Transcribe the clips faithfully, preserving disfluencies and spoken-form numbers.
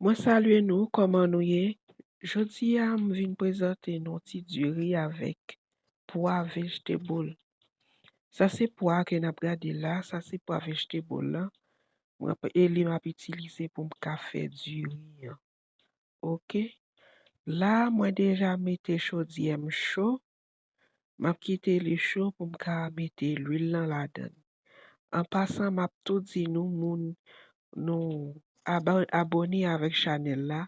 Mwen salye nou, kòman nou ye? Jodi a, m vin prezante nou ti diri avèk pwa vegetable. Sa se pwa ke n ap gade la, sa se pwa vegetable la. Mwen ap, e li m ap itilize pou m ka fè diri an. Oke. La, mwen deja mete chodyè m cho. M ap kite li cho pou m ka mete lwil lan ladan l. An pasan, m ap tou di nou, moun, nou aba-, abòne avèk chanèl la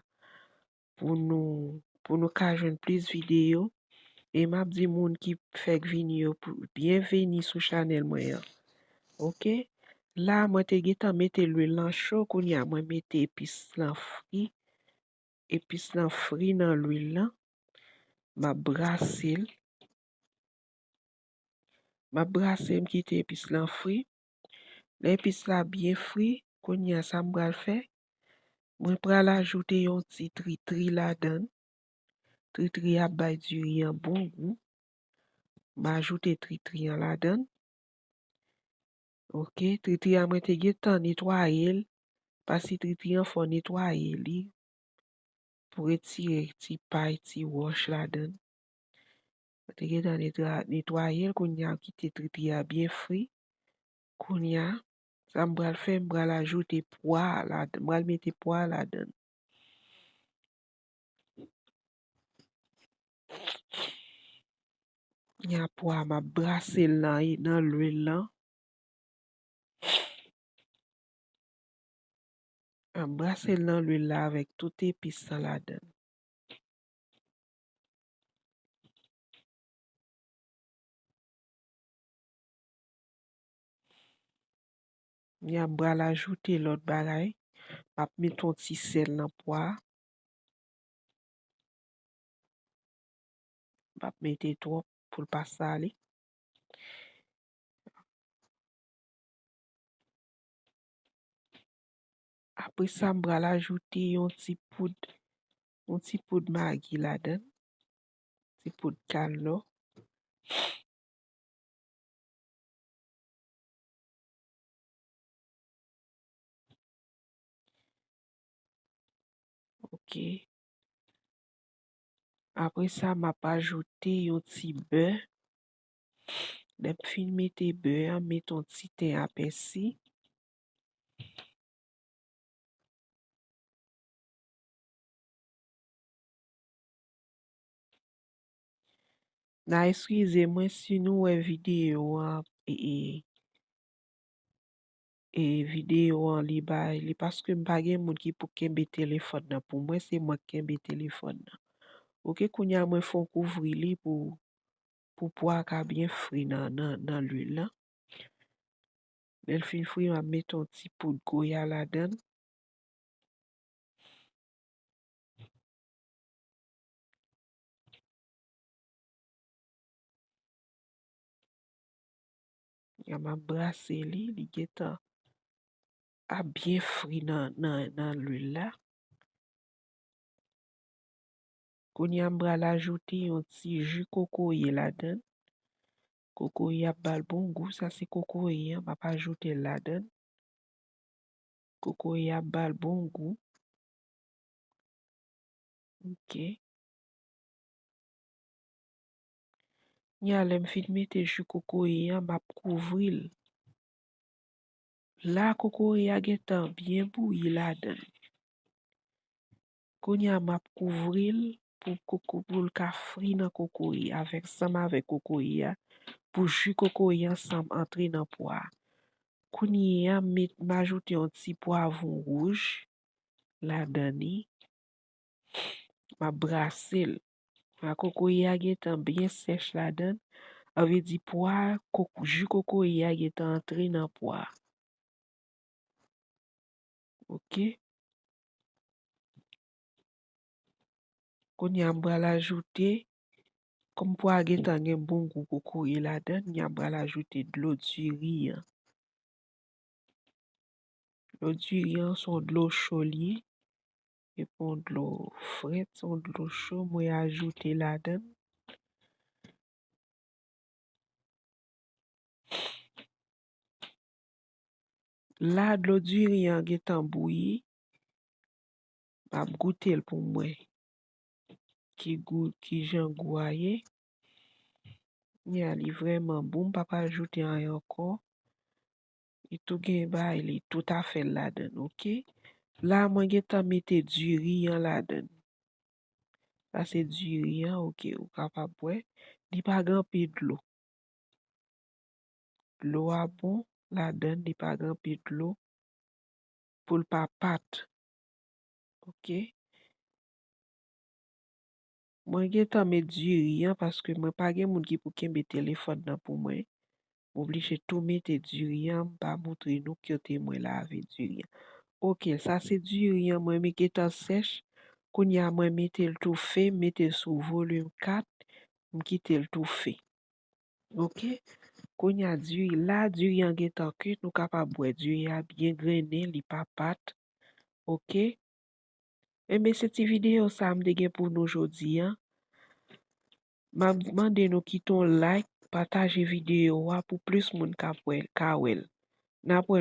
pou nou, pou nou ka jwenn plis videyo. E m ap di moun ki fèk vini yo pou byenveni sou chanèl mwen an. Oke? La, mwen te gentan mete lwil lan cho, kounye a mwen mete epis lan fri. Epis lan fri nan lwil lan. M ap brase l. M ap brase, m kite epis lan fri. Lè epis la byen fri, kounye a sa m pral fè? Mwen pral ajoute yon ti tritri ladan l. Tritri a ap bay diri an bon gou. M ajoute tritri an ladan l. Oke, tritri a mwen te gentan netwaye l. Paske tritri an fò netwaye li pou retire ti pay, ti wòch ladan l. Mwen te gentan netwa-, netwaye l, kounye a kite tritri a byen fri. Kounye a, sa m pral fè, m pral ajoute pwa a ladan, m pral mete pwa a ladan l. Kounye a pwa a, m ap brase l nan, nan lwil lan. M ap brase l nan lwil la avèk tout epis lan ladan l. Kounye a m pral ajoute lòt bagay. M ap mete yon ti sèl nan pwa a. M p ap mete twòp pou l pa sale. Apre sa, m pral ajoute yon ti poud, yon ti poud magi ladan l, ti poud kannò. Oke. Apre sa, m ap ajoute yon ti bè. Lè m fin mete bè a, m met yon ti ten a pèsi. N a eskize mwen si nou wè videyo an, e, e, e videyo an li bay, li paske m pa gen moun ki pou kenbe telefòn nan pou mwen, se mwen k kenbe telefòn nan. Oke, kounye a mwen fon kouvri li pou, pou pwa a ka byen fri nan, nan, nan lwil lan. Lè l fin fri, m ap mete yon ti poud goya ladan l. M ap brase li, li gentan ap byen fri nan, nan, nan lwil la. Kounye a, m pral ajoute yon ti ji kokoye ladan l. Kokoye ap ba l bon gou. Sa se kokoye an, m ap ajoute l ladan l. Kokoye ap ba l bon gou. Oke. Kounye a, lè m fin mete ji kokoye an, m ap kouvri l. La, kokoye a gentan byen bouyi ladan l. Kounye a, m ap kouvri l pou koko, pou l ka fri nan kokoye, avèk, ansanm avèk kokoye a, pou ji kokoye ansanm antre nan pwa a. Kounye a, m met, m ajoute yon ti pwavwon wouj ladan li. M ap brase l. La, kokoye a gentan byen sèch ladan l. Sa vle di pwa, koko, ji kokoye a gentan antre nan pwa. Oke. Kounye a, m pral ajoute, kòm pwa a gentan gen bon gou kokoye ladan l, kounye a, m pral ajoute dlo diri an. Dlo diri an, se yon dlo cho li ye. E pa yon dlo frèt, se yon dlo cho mwen ajoute ladan l. La, dlo diri an gentan bouyi. M ap goute l pou m wè ki gou, ki jan gou a ye. Ya, li vrèman bon, m pa pral ajoute anyen ankò. Li tou gen bagay li, tout afè l ladan l, oke? La, mwen gentan mete diri an ladan l. Sa se diri an, oke, ou kapab wè. Li pa gen anpil dlo. Dlo a bon ladan l, li pa gen anpil dlo pou l pa pat. Oke. Mwen gentan met diri an paske mwen pa gen moun ki pou kenbe telefòn nan pou mwen. M oblije tou mete diri an, m pa montre nou kote mwen lave diri an. Oke, sa se diri an, mwen men gentan sèch. Kounye a mwen mete l toufe, m mete l sou volim kat, m kite l toufe. Oke. Kounye a diri la, diri an gentan kwit, nou kapab wè diri a byen grennen, li pa pat. Oke. Enben, se ti videyo sa a m te gen pou nou jodi a. M ap mande nou kite yon like, pataje videyo a pou plis moun ka wè, ka wè l. N ap wè